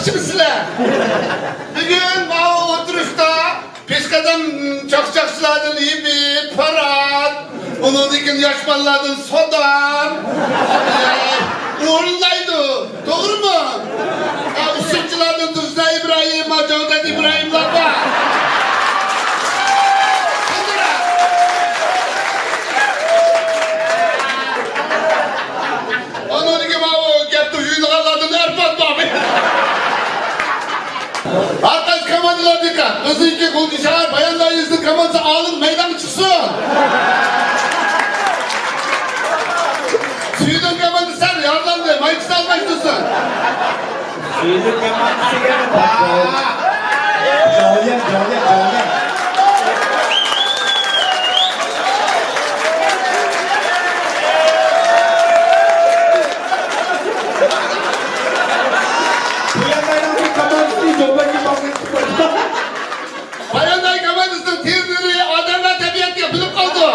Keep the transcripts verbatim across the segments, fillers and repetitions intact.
چىقىسىلەر. بۈگۈن ماۋۇ ئولتۇرۇشتا پېشقەدەم چاقچاقچىلاردىن ھېمىت، پارات، ئۇنىڭدىن كېيىن ياش بالىلاردىن سودان ئورۇنلايدۇ. توغرىمۇ؟ ھە، ئۇسسۇلچىلاردىن تۇرسۇن ئىبراھىم، جاۋدەت ئىبراھىملار بار. ئۇنىڭدىن كېيىن ماۋۇ گەپتە يۇيۇلغانلاردىن ئەرپات بار. ھەرقايسى كوماندىلار دىققەت! بىزنىڭكى غۇلجا شەھەر بايانداي يېزىسىنىڭ كوماندىسى ئالىم مەيدانغا چىقسۇن! سۈيدۈن كوماندىسى يارىلاندى، مايكىسىنى ئالماشتۇرسۇن! سۈيدۈن كوماندىسىگە جاۋلىيان، جاۋلىيان، جاۋلىيان. بايانداي كوماندىسىنىڭ تىرنىرى ئادەملەر تەبىئەتكە بىلىپ قالدى.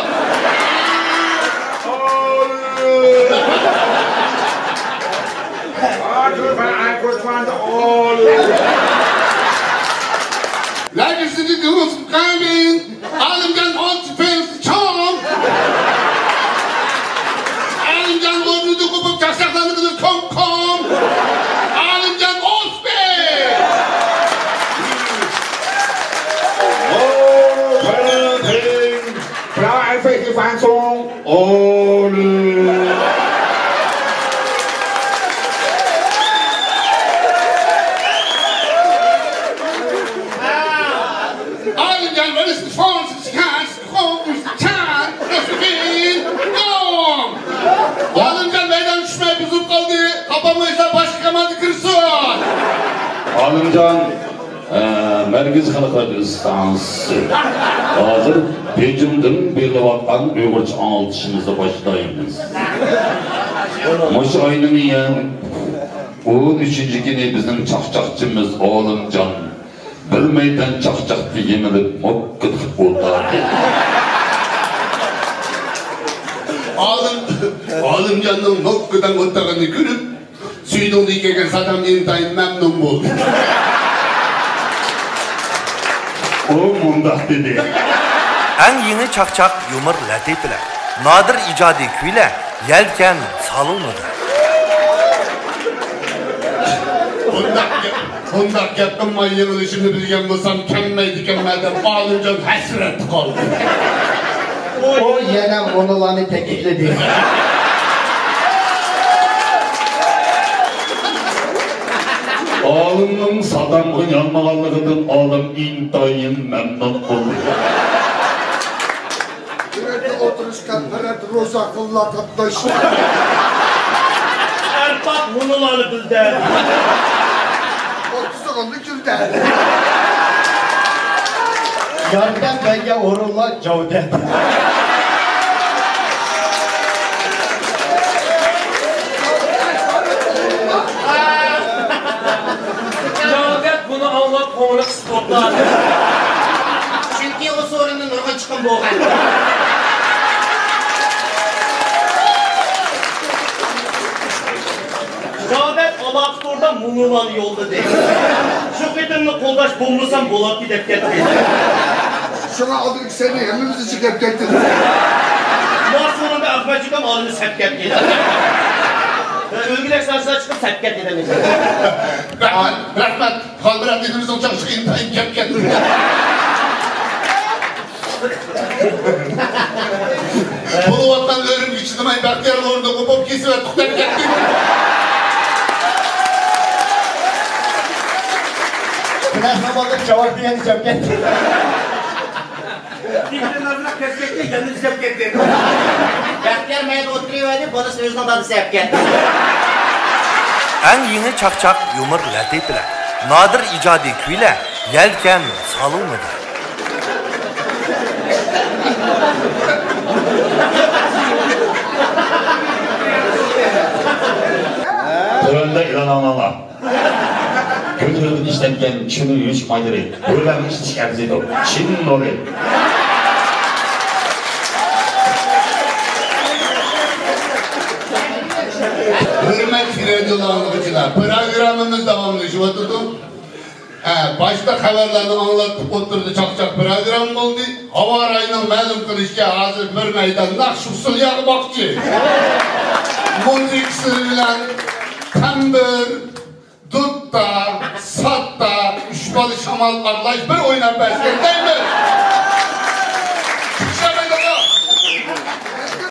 Like you said, you do some climbing. ئالىمجان ئوسپىن چوڭ. ئالىمجان ئورنىدا قوپۇپ چاقچاقلارنى قىلىپ كوم كوم. ئالىمجان ئوسپىن. ئالىمجان ئوسپىن. ئالىمجان مەيدان چۈشمەي بۇزۇپ قالدى. تاپالمىسا باشقا كوماندا كىرسۇن. ئالىمجان، ئە، مەركىزىي خەلق رادىيوسى ئىستانسىسى. ھازىر بېيجىڭدىن بېرىلىۋاتقان ئۇيغۇرچە ئاڭلىتىشىمىزنى باشلايمىز. مۇشۇ ئاينىڭ يەنە ئون ئۈچىنچى كۈنى بىزنىڭ چاقچاقچىمىز ئالىمجان بىر مەيدان چاقچاقتا يېمىلىپ، موككا تۇتۇپ ئولتۇردى. ئالىم، ئالىمجاننىڭ موككا دەپ ئولتۇرغىنىنى كۆرۈپ، سۈيدۈڭدىن كەلگەن سادام ئىنتايىن مەمنۇن بولدى. ئۇ مۇنداق دېدى. ئەڭ يېڭى چاقچاق يۇمۇر لەتىپىلەر، نادىر ئىجادىي كۈيلەر، يەلكەن سالونىدا. بۇنداق گەپ، بۇنداق گەپ قىلماي يېڭىلىشىمنى بىلگەن بولسام، كەلمەيدىكەنمەن دەپ ئالىمجان ھەسرەتتە قالدى. ئۇ يەنە مۇنۇلارنى تەكىتلىدى. ئالىمنىڭ سادامغا يانمىغانلىقىدىن ئالىم ئىنتايىن مەمنۇن بولدى. بۇ يەردە ئولتۇرۇشقان پەرەت روزا قىللا قاتناش. ئەرپات مۇنۇلارنى بىلدى. ئوتتۇزىغىمنى كۈلدى. ياردەم بەرگەن ئورۇنلار جاۋدەت. جاۋدەت بۇنى ئاڭلاپ كۆڭلى قىسىلىپ قاپتۇ. چۈنكى ئۇ سورۇندا نۇرغۇن چىقىم بولغان. جاۋدەت ئالاقە تورىدا مۇڭلۇلارنى يوللىدى. شۇ قېتىمنى قولداش بولمىسام بولاتتى دەپ كەتتى. شۇڭا ئالدىدىكى سەھنىگە ھەممىمىز چىقىپ كەتتۇق. ماس ئورۇندا ئەخمەتجان ئالىمنى سەپ كەتتى. ئۆلگۈدەك ساچلار چىقىپ سەپ كەتتى دېمەيسەن. رەھمەت، رەھمەت. خالمۇرات ئىنىمىزنىڭ چاقچىقى ئىنتايىن كەپ كەتتى. بولۇۋاتقان ئۆرۈمگە چىدىماي بەختىيار ئورنىدا قوپۇپ كېسىۋەتتۇق دەپ كەتتى. بىناسىنىڭ بالىلىرى جاۋاب دېگەننى چاپ كەتتى. بەختىيار مەيدە ئولتۇرۇۋەردى، بالىسىنى ئۆزىنىڭ دادىسى ئەپ كەتتى. ئەڭ يېڭى چاقچاق يۇمۇر لەتىپىلەر، نادىر ئىجادىي كۈيلەر، يەلكەن سالونىدا. تۆۋەندە ئېلان ئاڭلاڭلار. گۈل تۈرىدىن ئىشلەنگەن چىنۇ يۇيۇش مايلىرى بۆرىلەرنىڭ ئىشلىتىشىگە ئەرزىيدۇ. چىن نۇرى. ھۆرمەتلىك رادىيو ئاڭلىغۇچىلار، پروگراممىمىز داۋاملىشىۋاتىدۇ. باشتا خەۋەرلەرنى ئاڭلاتتۇق، ئوتتۇرىدا چاقچاق پروگرامما بولدى. ھاۋا رايىنىڭ مەلۇم قىلىشىچە، ھازىر بىر مەيدان نەق شۇ ئۇسسۇل ياغماقچى. مۇزىكىسى بىلەن تەمبۇر، دۇتتا، ساتتا، ئۈچ بالا شامال ئارىلاش بىر ئويناپ بەرسەك دەيمىز.